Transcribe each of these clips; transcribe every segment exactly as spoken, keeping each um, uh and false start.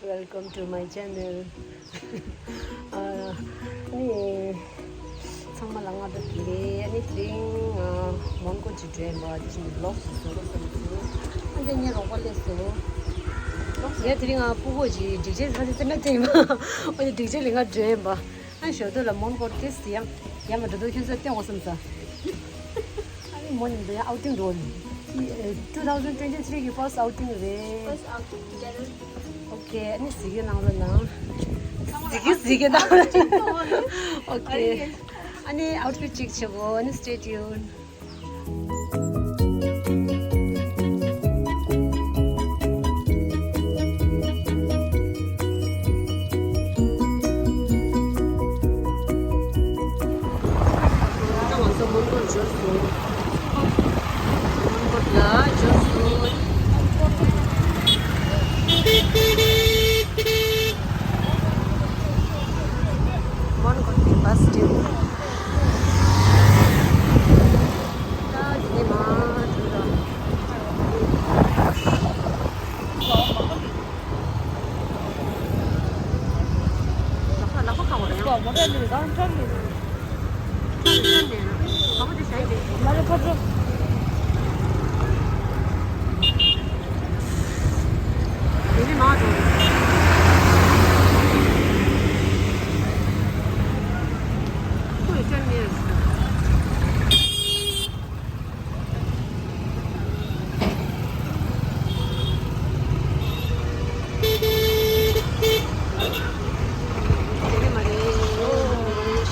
Welcome to my channel. ཨ་ནི་ཚང་མ་ལ་སྔ་དྲོ་བདེ་ལེགས། ཨ་ནི་དེ་རིང་ཨ་མོན་གྷོ་ཅིག་འགྲོ་ཡིན་པ། དེ་བཞིན་ལོག་སུ་བཟོ་རོགས་བསམ་སོང་། ཨ་ནི་ངའི་རོགས་པ་སླེབས་སོང་། ལོག་ངས་དེ་རིང་ཨ་ཕྲུ་གུ་ཅིག་སྒྲིག་ཆས་ཚ་ཚ་ཙེ་མེད་ཙེ་ཡིན་པ། ཨ་ནི་སྒྲིག་ཆས་ལེན་ག་འགྲོ་ཡིན་པ། ཨ་ཞོ་དོ་ལ་མོན་གྷོར་ཏེ་སི་ཡང་ཡ་མ་འགྲོ་དོ་ཁྱོད་ཚོ་བསྟན་འོ་བསམ་ས། ཨ་ནི་མོ་ནི་འདི་ཡང་outing འགྲོ་ནི། two thousand twenty three གི་first outing རེད། First outing together. Okay, ཨ་ནི་གཟིགས་གི་གནང་རོགས་གནང་། གཟིགས་གི་གཟིགས་གི་གནང་རོགས། Okay. ཨ་ནི་outfit གཅིག་བྱེད་གོ། ཨ་ནི་stay tuned.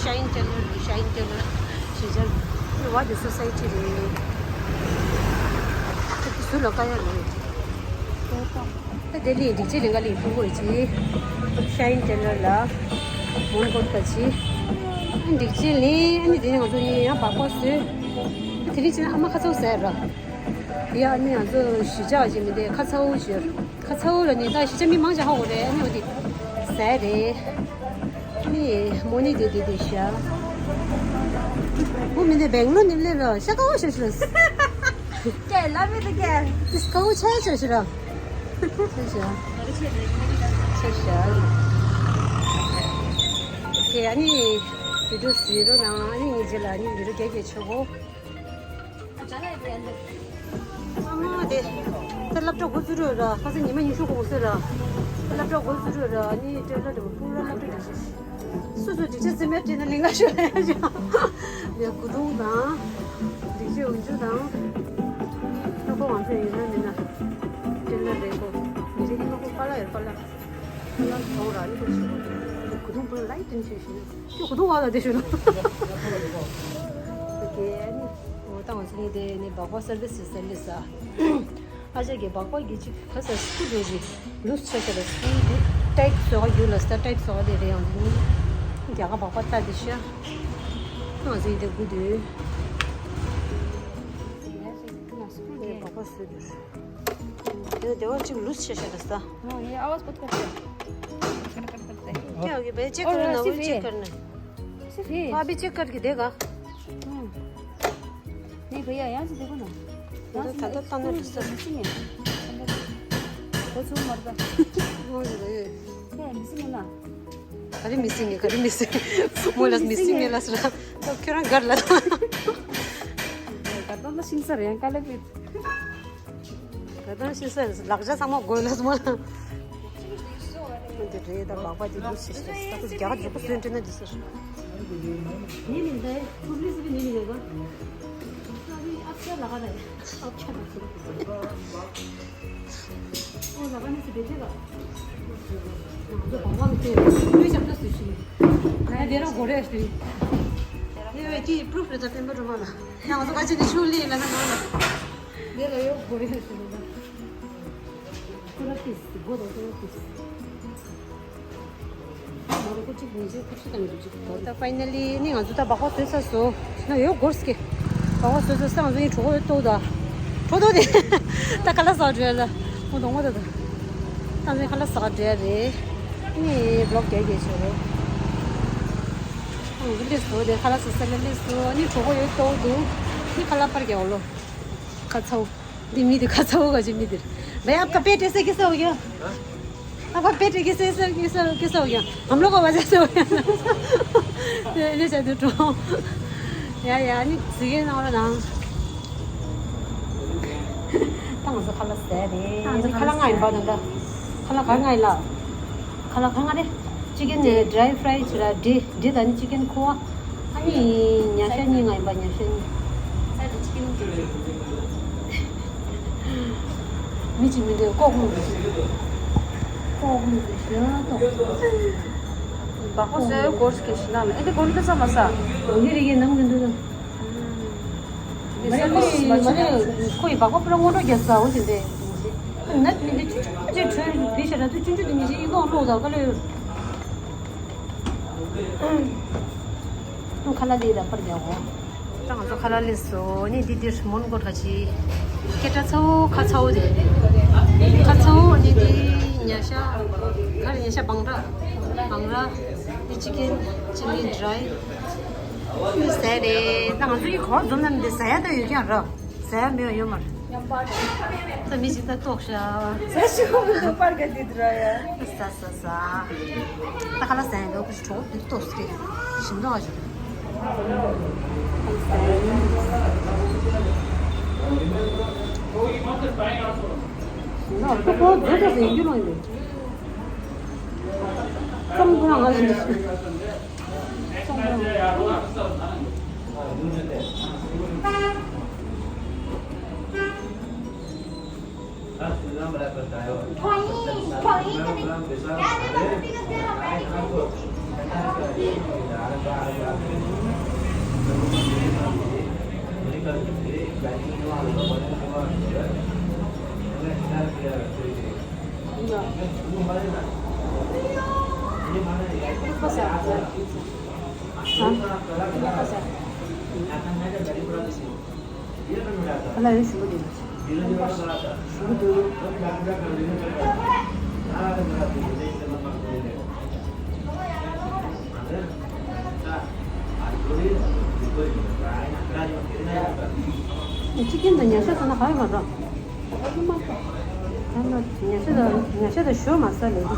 Shine Taylor, Shine Taylor. ཞེས་བྱ། ནི་བ་དེ་སོ་སའི་ཅི་རེད། ད་དེ་སུ་ལ་བཀའ་ཡག་རེད། ད་དེ་ལི་སྒྲིག་ཆས་ལེན་ག་ལི་ཕྲུ་གུ་ཅི། Shine Taylor ལ་མོན་གྷོ་ད་ཅི། ཨ་སྒྲིག་ཆས་ལེན། ཨ་ནི་དེ་ནས་ང་ཚོ་གཉིས་ཡང་སྦག་སྦག་བཟོས། ཨ་དེ་རིང་ཕྱིན་ན་ཨ་མ་ཁ་ཚ་བོ་ཟ་ཡ་ར། ཡ་ཨ་ནི་ང་ཚོ་གཞིས་ཆགས་ཅིག་མི་འདུག་ཁ་ཚ་བོ་ཞོར། ཁ་ཚ་བོ་ལ་ནི་ད་གཞིས་ཆགས་མི་མང་ཆེ་ཧ་གོ་རེད། ཨ་ནི་འོ་དེ་ཟ་ཡ་རེད། ནི་མོ་ནི་དེ་དེ་དེ་ཤ། བུ་མི་དེ་སྦེང་ལོར་ནི་སླེབས་ར་ཤ་ཀ་བོ་ཤ་ཤ་ལ། ཀེ་ལ་མི་དེ་ཀེ། དེ་ཀ་བོ་ཆ་ཆ་ཤ་ར། ཤ་ཤ། ཤ་ཤ། ཨོ་ཁེ། ཨ་ནི་བི་ཌིའོ་གཟིགས་རོགས་གནང་། ཨ་ནི་ངེད་ཅག་ལ་ཨ་ནི་བི་ཌིའོ་རྒྱག་རྒྱག་བྱེད་གོ། ཨ་མ་དེ། ད་སློབ་གྲྭ་འགོ་བཙུགས་རོགས་ར། ཁ་སང་ཉི་མ་ཉི་ཤུ་འགོ་ཚུགས་ར། སློབ་གྲྭ་འགོ་བཙུགས་རོགས་ར། ཨ་ནི་ཊེ་ལར་དེ་ཕུང་ར་སློབ་གྲྭ་དེ། སུ་སུ་སྒྲིག་ཆས་རྩིས་མེད་བྲིས་ན་ལིང་ལ་ཤོད་ཡ་ཅག་ཡ་གུ་དུང་དང་། སྒྲིག་ཆས་འོག་འཇུག་དང་། ཨ་ཁོ་ང་ཚོ་ཡིན་ན་མིན་ན། ཊེ་ལར་རེད་ཁོ། མི་རིགས་ཨ་ཁོ་པཱ་ལགས་ཡོད་པཱ་ལགས། ཨ་ལ་ཚོང་ར་ནི་ཁོ་ཆེ་ཁོ། གུ་དུང་པོ་ལ་ཡི་ཏིན་ཆེ་ཞུ་ན། ཁྱོད་གུ་དུང་བ་ལ་དེ་ཞུ་ན། ཨོ་ཁེ། ཨ་ནི་འོ་ད་ང་ཚོ་ནི་དེ་ནི་སྦག་སྦག་སར་བིས་ཞིག་སར་བིས་ས། ཨ་ཅག་གི་སྦག་སྦག་གི་ཅིག་ག་ས་སྐུ་འགྲོ་ཞིག་ལུས་ཆ་ཤ་ལ་སྐུ་འདི་ཏའིཊ་བཟོ་ག་རྒྱུ་ལ་ས་ཏའིཊ་བཟོ་ག་དེ་རེད། ཡང་དེ་ནི་རྒྱ་གར་སྦག་སྦག་ལྟ་དེ་ཤ། ང་ཚོ་ཡི་དེ་དགུ་དུས། སྦག་སྦག་བཟོས་དུས། དེ་དེ་བ་ཅིག་ལུས་ཆ་ཤ་ལ་ས། हाँ, ये आवाज़ बहुत करता है। खट खट करता है। क्या हो गया भैया? चेक और करो ना, सिर्फ वही ये। चेक करना है। सिर्फ ये। हाँ, अभी चेक करके देगा। हम्म। नहीं भैया, यहाँ से देखो ना। यहाँ से थोड़ा एक थोड़ा स्पून डिस्टर्ब। मिसिंग है। बहुत जोर मारता। वो जो है। क्या है, मिसिंग है ना? अरे मिसिंग है, अरे मिसिंग। मोला मिसिंग है लसरा। तो क्यों ना घर लगा? करता तो सिंसर है, काले पे। ད་ལྟ་ཤི་ས་ལག་ཆ་ཚང་མ་དགོས་ལ་སྨོ་ལ། འདི་རེད། ད་ལག་པ་འདི་འདུག་ཤི་ཤི་ད་ཁོ་རྒྱ་གར་འཇུག་པ་སུན་འདྲེ་ན་འདི་ཟེར། ནི་མི་འདའི་ཕུར་ལི་སི་ནི་མི་ལེ་ག་ཨ་ནི་ཨབ་ཁྱ་ལ་ག་རེ་ཨབ་ཁྱ་ལ་ཟེར། ཨོ་ལ་ག་ནི་སི་བེ་ཐེ་ག་ང་ཚོ་བང་བང་ཏེ་ལུས་ཞབས་ཏོག་སུ་ཤི། ང་དེ་རང་གོ་རེ་ཤི། ཨེ་ཝེ་ཅི་པུ་རུཕ་རེད། ད་སྤེན་པ་སྒྲོལ་མ་ལ། ཡང་ང་ཚོ་ཁ་ཆེ་གི་ཆུ་ལི་ལ་ན་ནོ་ལ། དེ་ལ་ཡོད་གོ་རེ་ཞུ་ལ། ཁོ་ར་ཏིས་གོ་དང་ཁོ་ར་ཏིས། མ་རུ་ཁོ་གཅིག་ཉིས་བརྒྱ་ཁ་ཤས་དང་གི་གཅིག་གོ། ད་ཕའི་ནལ་ལི་ནི་ང་ཚོ་ད་སྦག་སྦག་བཟོས་ཚར་སོང་། ན་ཡོད་གོ་སྐེ། སྦག་སྦག་བཟོས་ཚར་སོང་། ང་ཚོ་ཡིན་གྲོགས་པོ་ཡོད་ཏོ་ད། གྲོགས་ཏོ་དེ། ད་ཁ་ལག་ཟ་འགྲོ་ཡ་ལ། ཁོ་གདོང་པ་ད་ད། ད་ཚོ་ཁ་ལག་ཟ་འགྲོ་ཡ་རེད། ནི་བློག་རྒྱག་རྒྱག་ཆོག་རོ། ཨང་། ལེས་སོ་དེ་ཁ་ལག་ཟ་ས་ལ་ལེས་སོ། ནི་གྲོགས་པོ་ཡོད་ཏོ་འདུག་ནི་ཁ་ལག་པར་རྒྱག་ལོ། ཁ་ཚ་བོ། འདི་མི་དེ་ཁ་ཚ་བོ་ག་ཅི་མི་དེ། भाई आपका पेट ऐसे कैसे हो गया? पापा बैठ के कैसे कैसे कैसे हो गया? हम लोग को वजह से हो गया ना। तो ये शायद तो। या या, नहीं सीखे ना और ना। ད་ང་ཚོ་ཁ་ལག་ཟས་རེད། ཨ་ནི་ཁ་ལག་ལྔ་ཡིན་པ་དང་འདྲ། ཁ་ལག་ག་ལྔ་ཡིན་ལ། ཁ་ལག་ག་ལྔ་རེད། ཅི་ཀན་ནས་ཌི་རའི་ཕ་རའི་བྱས་ར་འབྲི་འབྲི་དང་ནི་ཅི་ཀན་ཁོ་བ། ཨ་ནི་ཉ་ཤ་གཉིས་ལྔ་ཡིན་པ། ཉ་ཤ་གཉིས། མི་གཅིག་མི་འདུག་ལྐོག་མོ་གཅིག་ལྐོག་མོ་གཅིག་ཞེ་ཏོག་བག་པ་བཟོས་སྐོར་ཞིག་གི་ཞིག་ནང་ལ་ཨེ་འདི་གོ་ནི་ད་ས་མ་ས། འོ་ཡི་རེ་ཡི་ནང་མི་འདུག་མ་རེད་མ་རེད་མ་རེད། ཁོ་ཡི་བག་པ་པུ་ར་སྔོན་འགྲོ་རྒྱག་ས་འོ་ཞིག་རེད། ནད་མི་འདི་ཅི་ཅི་ཅི་བྲོས་བི་ཤ་ར་དུ་ཅུང་ཅུང་དུ་མི་ཤེས་ཡི་ལོག་ལོག་ད་ག་ལོས། ཁ་ལ་ལི་ར་པར་རྒྱག་གོ། ད་ང་ཚོ་ཁ་ལ་ལི་སོ་ནི་འདི་འདིར་མོན་གོ་ཁ་ཆི། སྐད་གྲགས་ཚ་བོ་ཁ་ཚ་བོ་དེ། ཁ་ཚ་བོ་ནི་འདི་ཉ་ཤ། ག་རེ་ཉ་ཤ་བང་ར། བང་ར། འདི་ཅི་ཀན་ཅི་ལི་ཌི་རའི། ཟས་རེད། ད་ང་ཚོ་ཡི་གོ་འཛོམས་ན་འདི་ཟ་ཡ་ད་ཡོད་ཀྱང་ར། ཟ་ཡ་མེད་པ་ཡོད་མ་རེད། ད་མི་ཞིག་ད་ལྟོགས་ཤག་ཟ་ཞིག་མི་འདུག་པར་ག་དེ་དུ་ར་ཡ། ཟ་ཟ་ཟ། ད་ཁ་ལག་ཟ་ཡ་འདུག་གྲོགས་འདིར་ལྟོགས་སི་རེད། ཞིམ་འདུག་ཨ་ཞིག་ཞིམ་འདུག་ཨ་ཁོ་ཁོ་བཟོ་ཐུབ་ཟིན་རྒྱུ་ལོང་ཡིན། ཙམ་ཁོ་རང་ང་ལ་འདི། ཅི་ཀིན་དང་ཉ་ཤ་ཟ་ན་ག་ཡོད་མ་རེད། ཉ་ཤ་དང་ཉ་ཤ་དང་ཞོ་མ་ཟ་ལེ་གི།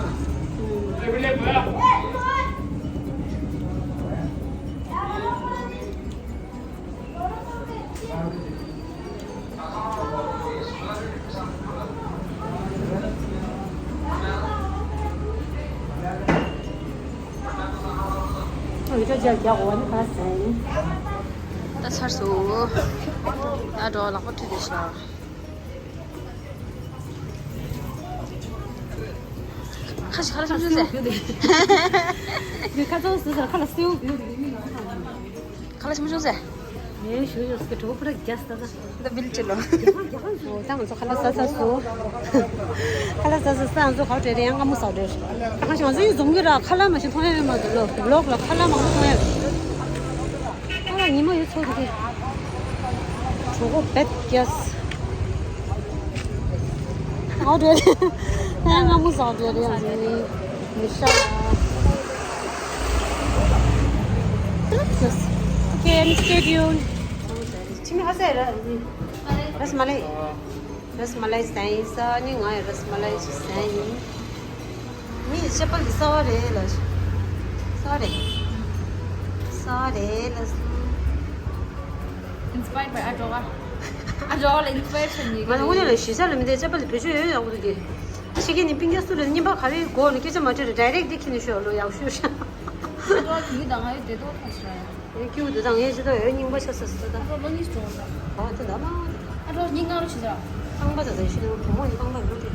ཨོ་ཡོད་ཅག་ཅག་རྒྱག་འོ་ནི་ཁ་ཟས། ད་ཚར་སོང་། ད་འགྲོ་ལག་པ་མཐུད་དེ་ཤོག་ཁ་ཤས་ཁ་ལ་ཤམ་ཤུ་ཟེ། ཁ་ཚོ་སུ་ཟེར་ཁ་ལ་སེའུ་བུད་དེ་མི་ཁ་ལ་ཤམ་ཤུ་ཟེ། ངའི་ཞུ་ཡོད་སྐད་གྲོགས་པོ་ར་རྒྱ་ས་ད། ད་བིལ་ཅི་ལོ། ད་ང་ཚོ་ཁ་ལ་ས་ས་སུ། ཁ་ལ་ས་ས་ས་ང་ཚོ་ཁ་བྲེ་རེ་ཡང་ང་མོ་ས་བྲེ། ཁ་ཤས་ང་ཚོ་ཡི་འཛོམས་གི་ར་ཁ་ལ་མ་ཤི་མཐོང་ཡ་ཡོད་མ་འདུག་ལོ། ལོག་ལ་ཁ་ལ་མ་མཐོང་ཡ་ཡོད། ཨ་ཉི་མ་ཡོད་ཚོད་དེ། གྲོགས་པོ་བེད་རྒྱས། ཨའོ་རེད། ཨ་ང་མོ་ཟ་རེད་རེད་ཡང་མི་ཤ། Okay, and stay tuned. ཆི་མི་ཧ་སེ་ར། ར་སི་མ་ལའི། ར་སི་མ་ལའི་ཟ་ཡིན་ས་ནི་ང་ཡི་ར་སི་མ་ལའི་ཟ་ཡིན། མི་ཤ་པ་གི་ས་བ་རེད་ལ། ས་བ་རེད། ས་བ་རེད་ལ། Inspired by ཨ་ཀྲོག་ཨ། ཨ་ཀྲོག་ལ་inspire བྱས་ནས། ང་ཚོ་དངོས་གནས་ལ་གཞིས་ཆགས་ལ་མི་དེ་ཅ་པ་ལ་བེད་སྤྱོད་ཡོད་ཡག་པོ་འདུག་གི། ཤི་ཁན་ནི་པིང་རྒྱ་སུ་ལ་རྙིང་པ་ག་རེ་གོ་ནི་སྐད་ཆ་མ་དྲིས་རེ་ཌའི་རེག་ཊི་ཁྱི་ནི་ཤོད་ལོ་ཡག་ཤོས་ཤ། ཨ་ཀྲོག་གི་དང་ང་ཡོད་དེ་ཏོ་ཐོག་ཤ་ཡ། ཡ་ཁྱི་འདི་དང་ངའི་ཅི་ཏོ་ཡོད་རྙིང་པ་ཤ་ས་ས་ད། ཨ་ཀྲོག་ལོ་གཉིས་ཀྲོག་ད། ཨ་ཏོ་ད་མ། ཨ་ཏོ་སྙིང་ཁ་རུ་ཆི་ཟ། རྐང་པ་ད་ཟ་ཤི་ནོ་བུ་མོ་ཡི་རྐང་པ་ཡོད་དེ།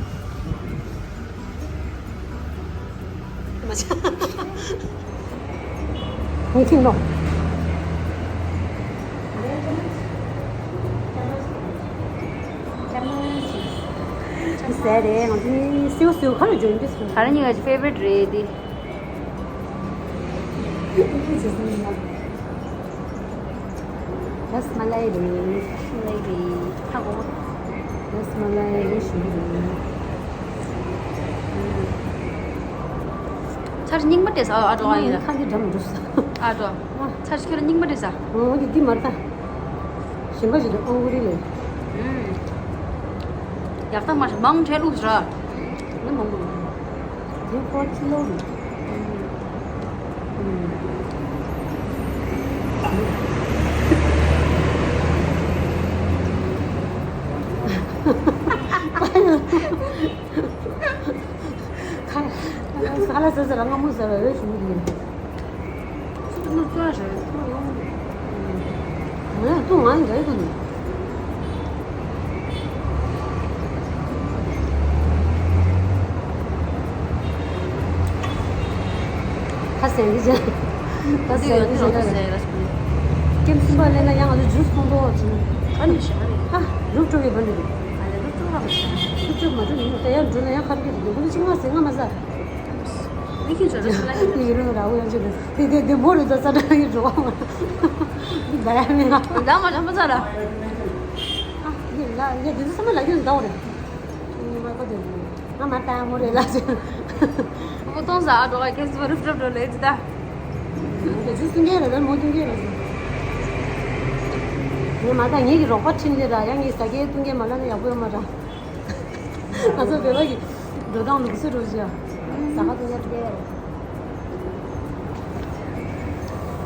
མ་ཆ། ངས་ཁྱིམ་ནོ། ཟས་རེད་ང་ཚོ་སིའུ་སིའུ་ཁ་ལ་འཇོན་གྱི་སོང་། ད་ར་ཉིན་ག་ཅི་ཕེ་ཝ་རིཊ་རེད་དེ། ར་སི་མ་ལའི་རེད། ར་སི་མ་ལའི་རེད། ཧ་གོ། ར་སི་མ་ལའི་རེད་ཞུ་གི་རེད། ཚར་རྙིང་པ་དེ་ཟ་ཨ་ཀྲོག་ཨ་ཡིན་ལ། ཁ་འདི་འགྲམ་འགྲོ་ས། ཨ་ཀྲོག་ཚར་ཁྱོད་རྙིང་པ་དེ་ཟ། འོ་འདི་འདི་མར་ད། ཞིམ་པ་ཞིག་འདུག་ཨང་ཀུ་རི་ལས། ཡག་ཐག་མ་མང་ཆེ་ལུགས་ཟ། ནི་མང་པོ་འདུག Airport loading. ཁ་ལ་ཟ་ཟ་ར་ང་མོ་ཟ་ར་རེ་ཞུ་གི་ཡིན། ཚུར་ནུ་ཙོ་རེད། ང་ཡང་ཐུག་ང་ཡང་འདྲ་ཡི་ཐུག་ནི། ཁ་ཟས་འདི་བྱས། ཁ་ཟས་འདི་བྱས་ན་རེད། ཀེམ་གསུམ་པ་ལེན་ན་ཡང་ང་ཚོ་ཇུས་ཚོང་ཐོག་ཅིག་ཨ་ནི་ཤ་རེད། ཧ། རུབ་ཀྲོ་བའི་བར་འདི་རེད། ཨ་ལེ་རུབ་ཀྲོ་ར་བ་ཤ། རུབ་ཀྲོ་མ་ཀྲོ་ཡིན་ད་ཡང་འགྲོ་ན་ཡང་ཁ་རུབ་ཀྱི་འདུག་འདི་ཅི་ང་ཟས་ང་མ་ཟ། མི་ཁྱོད་ཚོ་ལ་ཤ་ལ་ཡིན། ཡིན་རུང་ར་བོ་ཡང་ཅི་ལ་དེ་དེ་དེ་མོ་རེད་ད་ས་ཏྲ་ཡིན་འགྲོ་བ་མ། འདི་ད་ཡང་མིན་ན། ད་མ་ལ་མ་ཟ་ར། ཨ་ཡིན་ལ་ཡ་འདི་ཚོ་ས་མ་ལ་ཡིན་ད་བ་རེད། ང་མ་ཁ་དེ་ང་མ་ལྟ་མོ་རེད་ལ་ཟེར། ཨོ་གཏོང་ཟ་འགྲོ་ག་ཁེ་སི་བ་རུབ་རུབ་འགྲོ་ལེ་ཅི་ད། དེ་ཚོ་སུན་གེ་རེད་ལ་མོ་ཐུན་གེ་རེད་ཟེར། ངས་མ་ལྟ་ངེད་ཀྱི་རོགས་པ་ཁྲིམས་དེ་ར་ཡང་ངས་ཟ་གེ་ཐུན་གེ་མ་ལ་ནི་ཡག་པོ་ཡོད་མ་ར། ང་ཚོ་བོད་པ་གི་འགྲོ་སྟངས་ལུགས་སྲོལ་རུ་བཞག་ཟ་ག་ཐུན་གེ་ཐུན་གེ་རེད།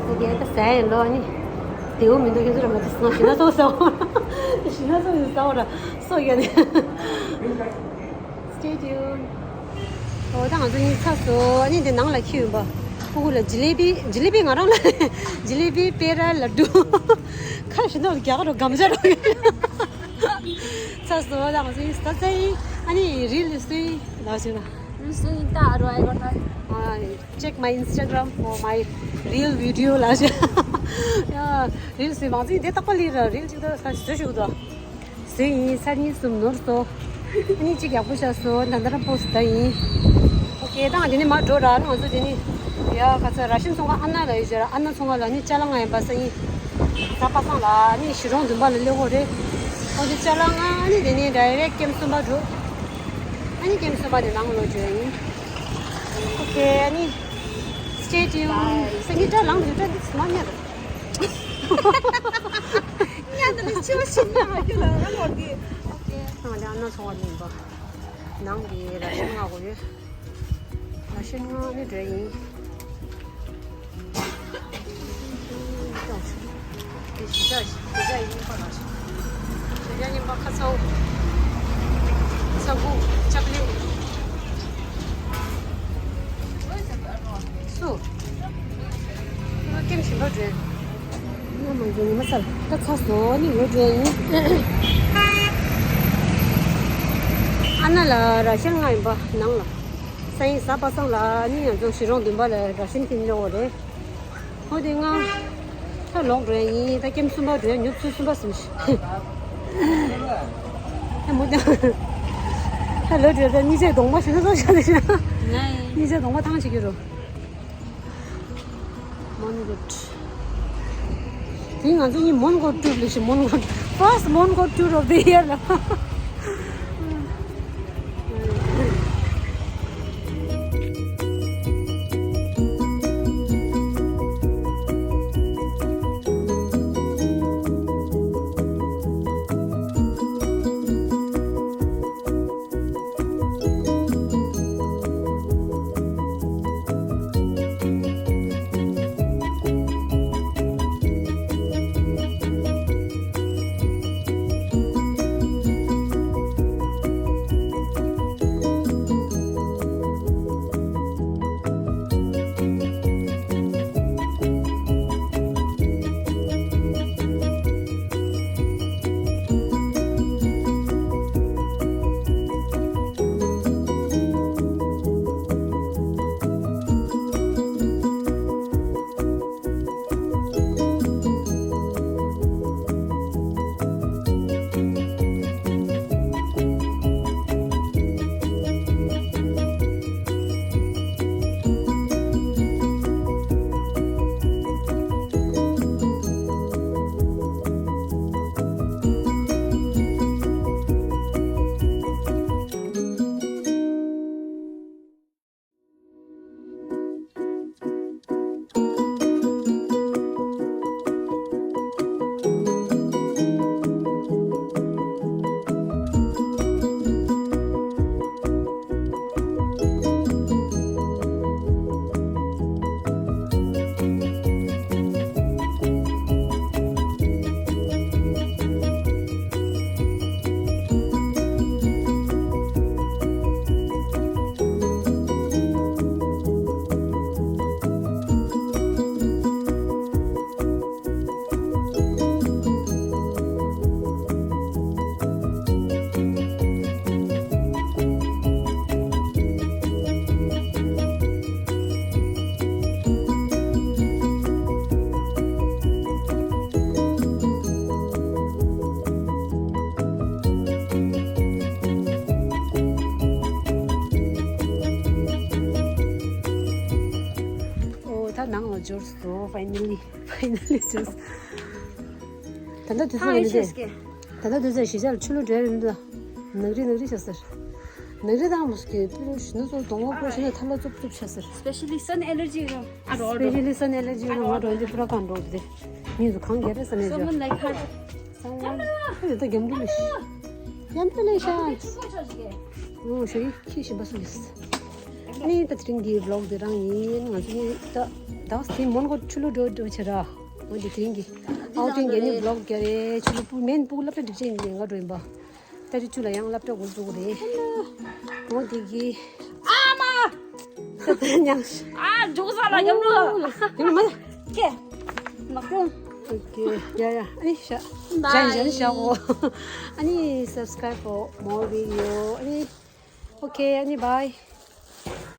དེ་ག་ད་ཟ་ཡིན་ལོ་ནི། དེའུ་མི་འདུག་ཁྱེད་ཚོ་ར་མ་ད་སོང་ཞི་ན་སོགས་ཟ་འོ། ཞི་ན་སོགས་ཟ་འོ་ར་སོགས་ཡ་ནི། Stay tuned. ཨོ་ད་ང་ཚོ་གཉིས་ཚར་སོང་། ཨ་ནི་འདི་ནང་ལ་ཁྱེར་ཡོང་པ། ཕྲུ་གུ་ལ་ཇི་ལེ་བི་ཇི་ལེ་བི་ང་རང་ལ་ཇི་ལེ་བི་པེ་ར་ལ་ཌུ། ཁ་ཞིག་ནང་རྒྱ་གར་རོ་གམ་ཇ་རོ། ཚར་སོང་། ད་ང་ཚོ་གཉིས་ཚར་ཚར་ཡིན། ཨ་ནི་རིལ་སུ་ཡིན་ལ་ཞུ་ན། རིལ་སུ་ཡིན་ད་རོ་ཨེ་གོ་ད། Check my Instagram for my real video ལ་ཞུ། ཡ་རིལ་སུ་མང་ཚིག་འདི་རྟག་པ་ལི་ར་རིལ་ཅིག་ད་ས་ཞུ་ཞུ་དོ། ཟོས་ཡིན། ཚར་གཉིས་གསུམ་ནོར་སོང་། ཨ་ནི་གཅིག་ཡག་པོ་བཞག་སོང་། ད་ལྟ་རང་པོ་སི་ད་ཡིན། ཨོ་ཁེ། ད་དེ་ནས་མར་འགྲོ་ར། ང་ཚོ་དེ་ནས་ཡ་ག་ཚོད་ར་ཤན་ཚོང་ཁང་ཨ་ན་ལ་ཡོད་ཅེ་ར། ཨ་ན་ཚོང་ཁང་ལ་ནི་ཅ་ལག་ང་ཡིན་པ་ས་ཡིན། ད་པ་སངས་ལ་ནི་གཞིས་གྲོང་བདུན་པ་ལ་སླེབས་ཡོད་རེད། ཨོ་དེ་ཅ་ལག་ང་ཨ་ནི་དེ་ནས་ཌའི་རེག་ཀེམ་གསུམ་པ་འགྲོ། ཨ་ནི་ཀེམ་གསུམ་པ་དེ་ནང་ལོགས་འགྲོ་ཡིན། ཨོ་ཁེ། ཨ་ནི་stay tuned. སང་ཉིན་སྒྲ་ལངས་དུས་སྒྲ་འདི་ཚོ་མ་ཉན་ར། ཉན་དུ་ནི་ཆེ་བ་ཤི་ཉན་མ་ཁྱོད་ལ་རང་བར་གི། ཨོ་ཁེ། ང་ལ་ཨ་ན་ཚོང་བ་ལེན་པ། ནང་གི་ར་ཤན་ང་གོ་ཡོད། ར་ཤན་ང་ནི་འདྲ་ཡིན། དེ་གཞིས་ཆགས་གཞིས་ཆགས་ཡིན་པ་ར་ཤན། གཞིས་ཆགས་ཡིན་པ་ཁ་ཚ་བོ། ས་ཁུག་ཅབ་ལིང་། སུ། ང་ཀེམ་ཞིམ་པོ་འདྲ། ང་མང་པོ་ཉི་མ་ཚར་ད་ཚར་སོང་ནི་ལོ་འདྲ་ཡིན། ཨ་ན་ལ་ར་ཤན་ང་ཡིན་པ་ནང་ལ། ས་ཡིན་ཟ་པ་སངས་ལ་ནི་ང་ཚོ་གཞིས་གྲོང་བདུན་པ་ལ་ར་ཤན་ཁྱེར་ཉོ་བ་རེད། ཧོ་དེ་ང་ད་ལོག་འགྲོ་ཡ་ཡིན། ད་ཀེམ་གསུམ་པ་འགྲོ་ཡ་ཉོབ་ཚུལ་གསུམ་པ་སུམ་ཞིག་ད་མོ་ད་ད་ལོ་འགྲོ་ད་གཉིས་ཆ་གདོང་པ་ཞིག་ན་ཚོགས་ཤ་ལ་ཞིག་ན། ང་ཡིན། གཉིས་ཆ་གདོང་པ་ཐང་ཆེ་གི་རོ། མོན་གྷོ། དེ་ང་ཚོ་གཉིས་མོན་གྷོ་tour ལས་ཤིག་མོན་གྷོ། First Mongol tour of the year ལ། ད་ནང་ལ་འབྱོར་སོང་། ཕའི་ནལ་ལི། ཕའི་ནལ་ལི་འབྱོར་སོང་། ད་ལྟ་དུས་ཚོད་ཡིན་ཏེ། ད་ལྟ་དུས་ཚོད་གཞིས་ཆགས་ལ་ཆུ་ལུད་འགྲོ་ཡ་རེད་འདུག་ནག་རི་ནག་རི་བྱ་ཟེར། ནག་རི་དང་མོ་སྐྱེ་པུ་རུ་ཞི་ན་ཚོ་གདོང་པ་པུ་རུ་ཞི་ན་ཐ་ལ་ཙུབ་ཙུབ་བྱ་ཟེར། Specially sun allergy ཡོད་རུང་ཨ་རོ་ཨ་རོ། Specially sun allergy ཡོད་རུང་ང་འགྲོ་འདི་པུ་ར་གང་འགྲོ་འདི། མི་ཚོ་གང་རྒྱལ་རེད་བསམ་ཡ་ཅོ། Someone like her. Someone. ཨེ་ད་རྒྱམ་འདི་ལས་ཤི། རྒྱམ་འདི་ལས་ཤ། ཨོ་ཞོ་ཡི་ཁྱི་ཞིམ་པ་སུ་ཡིས། ནི་ད་དེ་རིང་གི་vlog་འདི་རང་ཡིན། ང་ཚོ་ནི་ད་ད་སི་མོན་གོ་ཆུ་ལུད་འགྲོ་འགྲོ་བྱེད་ར། འོ་འདི་དེ་རིང་གི་ཨའོ་ཊིང་གི་ནི་vlog་རྒྱ་རེད། ཆུ་ལུད་པུ་མེན་པུ་སློབ་གྲྭ་སྒྲིག་ཆེན་ཡིན་ང་འགྲོ་ཡིན་པ། ད་རི་ཆུ་ལ་ཡང་སློབ་གྲྭ་འགོ་འཛུགས་རེད། འོ་འདི་གི་ཨ་མ། ད་ད་ཉང་ཤ། ཨ་འཇུག་ས་ལ་ཡོང་འགྲོ། ཡོང་མ། ཀེ། མ་ཀུ། ཨོ་ཀེ། ཡ་ཡ། ཨི་ཤ། Bye. ཞན་ཞན་ཤ་འོ། ཨ་ནི་subscribe for more video. ཨ་ནི། ཨོ་ཀེ། ཨ་ནི་bye.